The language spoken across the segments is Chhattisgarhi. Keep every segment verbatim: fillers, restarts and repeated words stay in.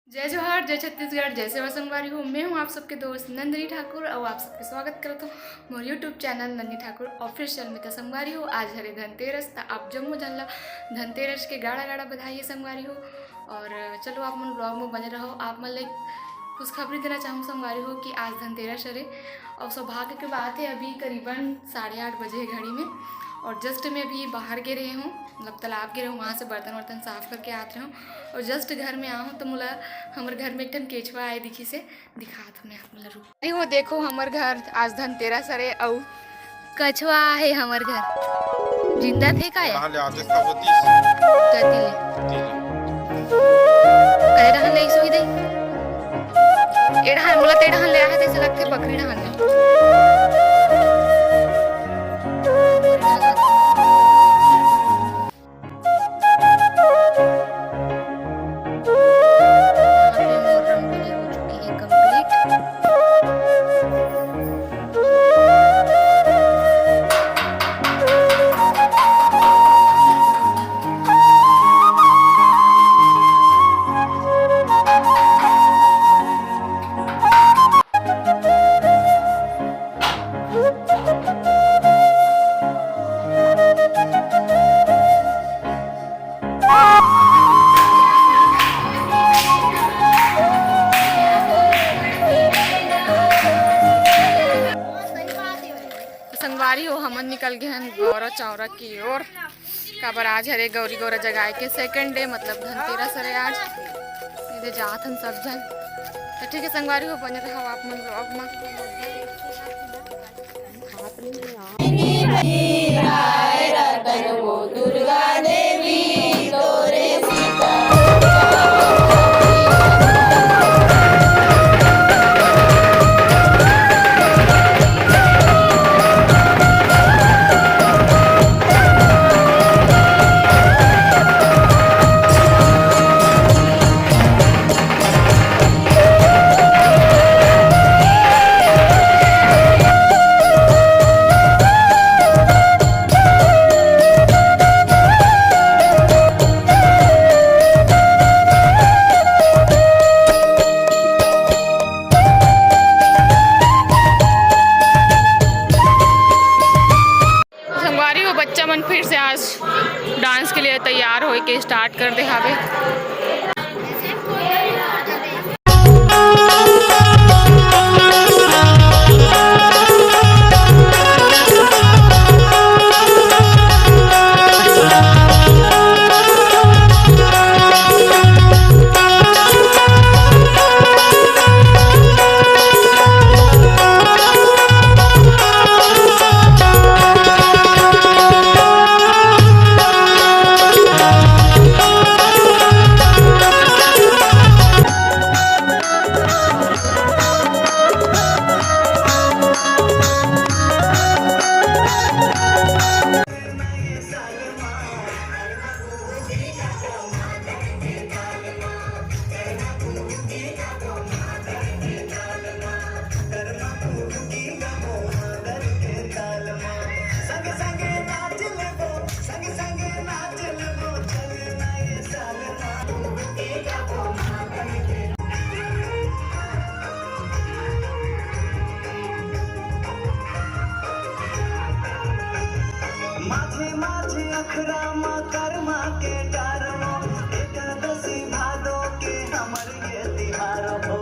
जय जोहार, जय छत्तीसगढ़, जय सेवा संगवारी हो। मैं हूँ आप सबके दोस्त नंदिनी ठाकुर और आप सबके स्वागत करत हूँ मोर YouTube चैनल नंदिनी ठाकुर ऑफिशियल में। तो संगवारी हो, आज हरे धनतेरस, तो आप जम्मो झन ला धनतेरस के गाड़ा गाड़ा बधाई है संगवारी हो। और चलो, आप मन ब्लॉग में बने रहो। आप मन ला एक खुशखबरी देना चाहूँ संगवारी हो कि आज धनतेरस हरे और सौभाग्य के बात है, अभी करीबन साढ़े आठ बजे है घड़ी में। और जस्ट मैं अभी बाहर गे रहे हूँ, मतलब तालाब गे रहे हूँ, वहाँ से बर्तन वर्तन साफ करके आत रहे हूँ और जस्ट घर में आ हूँ तो मोला हमर घर में एक ठन केचवा आए दिखी से दिखात हूँ मैं आप मन ला। रुक। अरे वो देखो, हमर घर आज धनतेरस हरे अउ कछवा आहे हमर घर। जिंदा थे का या? कहाँ ले आते सब होती? कति ले? कति ले? करे रहन ले इसो ही दे। ए रहन मोला ते रहन ले आए, जैसे लगते बकरी रहन ले। यहाँ पे मोर रंगोली हो चुकी है complete। संगवारी हो, हमन निकल गए हैं गौरा चौरा की ओर। काबर आज हरे गौरी गौरा जगाए के सेकंड डे, मतलब धनतेरस हरे आज। इधर जात हन सब जन। तो ठीक है संगवारी हो, बने रहो आप मन ब्लॉग में। संगवारी हो, बच्चा मन फिर से आज डांस के लिए तैयार होए के स्टार्ट कर दे हावे। माझे माझे अखरा मा कर्मा के डर मा, एकादशी भादो के हमर ये तिहार हो।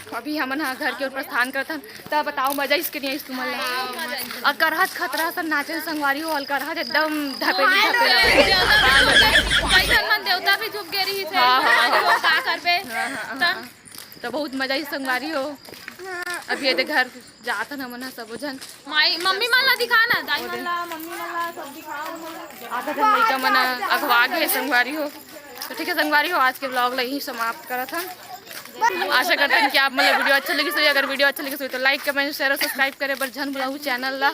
तो अभी हमन ह घर के ओर प्रस्थान करथन। त बताओ, मजा इसके नहीं आइस तुमन ला? अउ करहत खतरा सन नाचे संगवारी हो, अउ करहत एकदम धपेली धपेला। कैसन मन देवता भी झुक गे रही थे। हाँ, हाँ, हाँ। का करबे? हाँ, हाँ, त हाँ। तो बहुत मजा आइस संगवारी हो। अभी ये दे घर जात हन हमन ह सबो झन। माई, मम्मी मन ला दिखा ना, दाई मन ला, मम्मी मन ला सब दिखाओ। आधा झन लइका मन अगवा गे संगवारी हो। तो ठीक है संगवारी हो, आज के ब्लॉग ला यहीं समाप्त करत हन। आशा करत हन कि आप मन ला वीडियो अच्छा लगिस होही। अगर वीडियो अच्छा लगिस होही तो लाइक, कमेंट, शेयर और सब्सक्राइब करे बर झन भुलाहू चैनल ला।